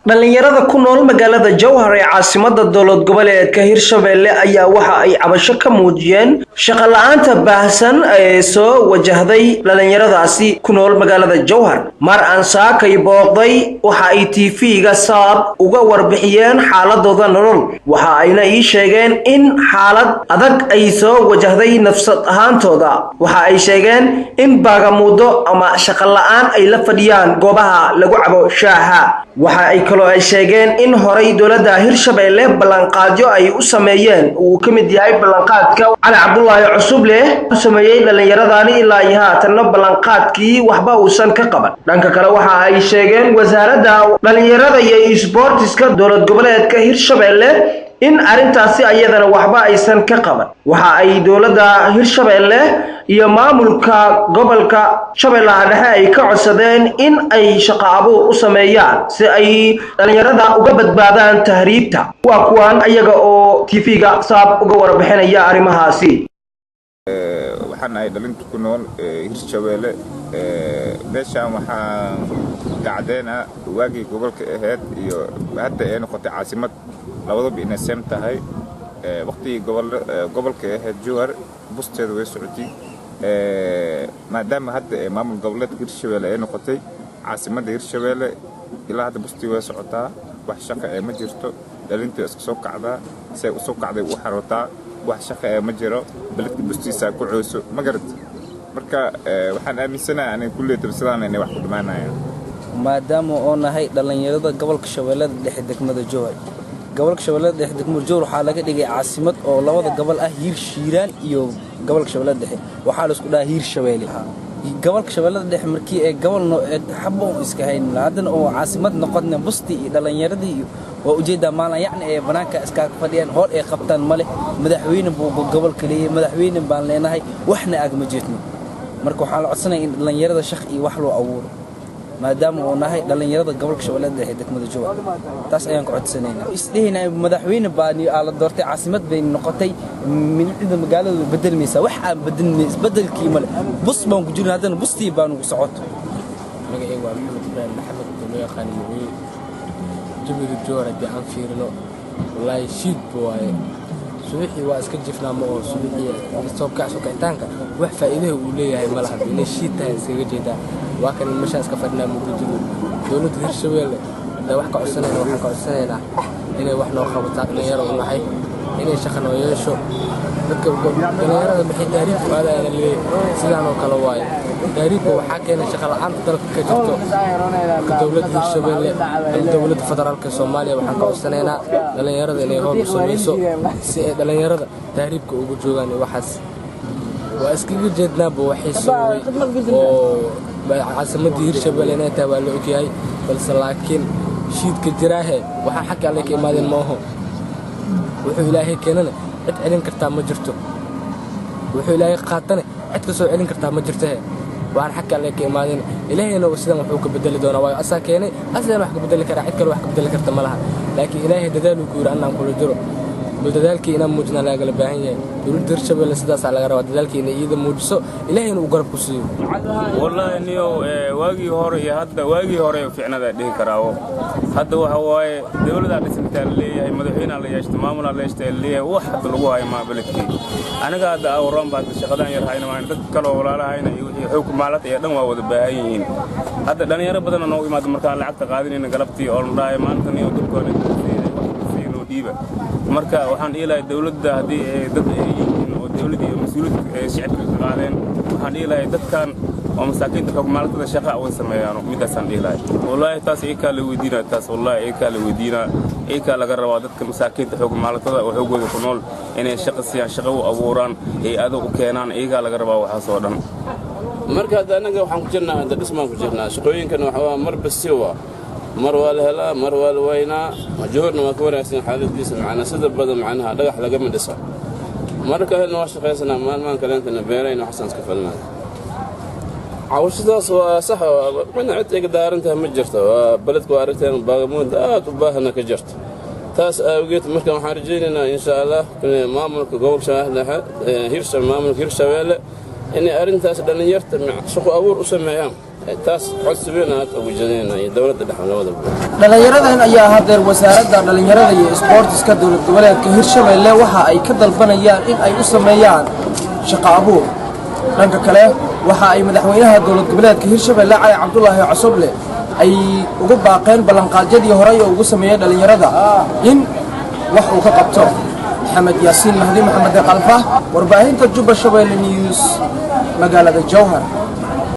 Dhalinyarada ku nool magaalada Jowhar ee caasimadda dowlad goboleedka Hirshabelle ayaa waxa ay cabasho ka muujiyeen shaqo la'aanta baahsan ee soo wajahday dhalinyaradaasi ku nool magaalada Jowhar. Mar aan saakay booqday waxa ay TV-ga Saab uga warbixiyeen xaaladooda nolol, waxa ayna ii sheegeen in xaalad adag ay soo wajahday nafsad ahaantooda. Waxa ay sheegeen in baagamuudo ama shaqo la'aan ay la fadhiyaan goobaha lagu cabo shaaha. Waxa ay kaloo ay sheegeen in horay dowladda Hirshabelle ballanqaadyo ay u sameeyeen, uu ka mid yahay ballanqaadka Cali Cabdullaahi Cusuble u sameeyey dhallinyaradani, ilaa iyo haatanna ballanqaadkii waxba uusan ka qaban. Dhanka kale, waxa ay sheegeen wasaaradda dhalinyarada iyo isboortiska dowlad goboleedka Hirshabelle in arrintaasi ayadana waxba aysan ka qaban. Waxa ay dowladda Hirshabelle iyo maamulka gobolka Shabeellaha Dhexe ay ka codsadeen in ay shaqo abuur u sameeyaan si ay dhalinyarada uga badbaadaan tahriibta. Waa kuwan ayaga oo TV-ga Saab uga warbixinaya arrimahaasi. Waxaan ahay dhalinta ku nool Hirshabeelle. Meeshaan waxaan kacdeena waagii gobolka ahayd iyo hadda ay noqotay caasimad, labadaba inay same tahay. Waqtigii gobolka ahayd Jowhar, busteeda way socotay. Maadaama hadda ee maamul goboleedka Hirshabeelle ay noqotay caasimadda Hirshabeelle, ilaa hadda bustii way socotaa, wax shaqa ee ma jirto. Dhalintii iska soo kacdaa, say u soo kacday u xarootaa, wax shaqa ee ma jiro. Beledka bustiisaa ku cooso, ma garat? Marka waxaan aaminsanahay aniga kulleytaba sidaan inay wax ku dhamaanayaan. Maadaama oo nahay dhallinyarada gobolka Shabeellada Dhexe, degmada Jowhar, gobolka Shabeellada Dhexe, degmada Jowhar waxaa laga dhigay caasimad oo labada gobol ah, Hiir Shiiraan iyo gobolka Shabeellada Dhexe. Waxaa la isku dhahaa Hiir Shabeelle. Gobolka Shabeellada Dhexe markii ay gobol xabo iska hayn, haddana oo caasimad noqotna, bustii iyo dhallinyaradii iyo waa ujeedaa maalin yacni ay banaanka iskaaga fadhiyaan, hool ay qabtaan male. Madaxweyne buu gobolka leeyahay, madaxweyne baan leenahay, waxna agma jeedno. Marka waxaan la codsanaya in dhallinyarada shaq iyo wax loo abuuro, maadaama uu nahay dhallinyarada gobolka Shabeellada Dhexe, degmada Jowhar. Taas ayaan ku codsanaynaa, isdhehaynaa madaxweyne baa la doortay, caasimad bay noqotay, milicda magaalada bedelmaysaa. Wax aan bedelmay isbedelkii male, bus baan ku jirna, haddana bustii baan ugu socoto. Magacaygu waa Maxamed Ibraahim Maxamed oo loo yaqaano Muciye. Jawiga Jowhar haddii aan fiirino, wallaahi shiidba waaye. Subaxii waa iska jifnaa, ma oo subaxii soo kac, soo kicitaanka wax faa'iidaha uu leeyahay ma laha. Inay shiid tahay iskaga jeedaa. Waa kan meeshaan iska fadhinaa mugdi. Dowladda Hirshabeelle hadda wax ka codsanayna, waxaan ka codsanaynaa inay wax noo qabataa. Dhalinyaro u nahay, inay shaqa noo yeesho. Dadka dhalinyarada maxay tahriibku aadayaan leeyahay? Sidaan oo kale waaye. Tahriibka waxaa keenay shaqa la'aanta dalka ka jirto. Marka dowladda Hirshabeelle ama dowladda federaalka Soomaaliya waxaan ka codsanaynaa dhalinyarada inay howl u samayso si ay dhalinyarada tahriibka ugu joogaan. Waxaas waa iskaga jeednaaba waxay sababay oo caasimadii Hirshabelle inay tahay waa la ogyahay, balse laakiin shiidka jiraahe waxaa xagga Alle ka imaadeen maaho. Wuxuu Ilaahay keenana cid celin kartaa ma jirto, wuxuu Ilaahay qaatane cid ka soo celin kartaa ma jirtahe. Waxaan xagga Alle ka imaadeen, Ilaahayna sidan wuxuu ka bedeli doonaa, waayo asaa keenay, asagan wax ka bedeli karaa, cid kale wax ka bedeli karta ma laha. Laakiin Ilaahay dadaaluu ku yidhi annaan kula jiro, bal dadaalkii inaan muujinaa lagala baahan yahay. Dowladda Hirshabelle sidaasaa laga rabaa, dadaalkii inay iyada muujiso, Ilaahayna uu garab ku siiyo. Wallaahi niyow, waagii hore iyo hadda, waagii hore fiicnada dhihi karaawo. Hadda waxa waaye dowladaa dhisantaa la leeyahay, madaxweynaa la yeeshtay, maamulaa la yeeshtay la leeyahay, wax hadda lagu hayo maa beledkii. Aniga hadda awroon ba hadda shaqadaan yar hayna maan, dad kaloo walaalahayna iyo wixii xoog maalad iyo dhan waa wada baahan yihiin. Hadda dhalinyaro badanna noogu imaada markaan lacagta qaadanayna galabtii oo la dhahay maanta niyow dadkoona siinoo dhiiba. Marka waxaan dhihi lahay dowladda, haddii ay dad ay yihiin oo dowladda iyo mas-uuliyadda ay shicibka ka qaadeen, waxaan dhihi lahay dadkan oo masaakiinta xoog maalatada shaqa way sameeyaano. Midaasaan dhihi lahay. Wallaahi taas iyakaa la weydiinaa, taas wallaahi iyakaa la weydiinaa, iyakaa laga rabaa dadka masaakiinta xoog maalatada oo xoogooda ku nool inay shaqa siiyaan, shaqa u abuuraan, hay-ado u keenaan, iyagaa laga rabaa waxaas oo dhan. Marka hadda annaga waxaan ku jirnaa, hadda dhismaan ku jirnaa. Shaqooyinkan waxaa marba si waa, mar waa la helaa, mar waa la waynaa. Joorna waa ka wanaagsan xaaladiisa, macnaa sida badan macnaha dhagax lagama dhisa. Marka helna waa shaqaysanaa, maalmaan kaleentana beerayna, waxasaan iska falnaa. Cawshadaas waa sax, midna cid iga daarantahay ma jirto. Waa beledka, waa aragteen, baagamuunda aad u baahana ka jirto. Taas awgeed marka waxaan rajaynaynaa insha Allah maamulka gobolka Shabeellaha Dhexe, maamulka Hirshabeelle inay arrintaas dhallinyarta shaqo abuur u sameeyaan. Taas codsi weyn aan ugu jeedinayna iyo dowladda dhexe labadaba. Dhallinyaradan ayaa hadeer wasaaradda dhallinyarada iyo isboortiska dowlad goboleedka Hirshabeelle waxa ay ka dalbanayaan in ay u sameeyaan shaqo abuur. Dhanka kale, waxa ay madaxweynaha dowlad goboleedka Hirshabeelle Cali Cabdulaahi Cosoble ay ugu baaqeen ballanqaadyadii horey oo ugu sameeyey dhallinyarada in wax uu ka qabto. Maxamed Yaasiin Mahdi, Maxamed Kalfa, warbaahinta Jubba Shabeelle News, magaalada Jowhar.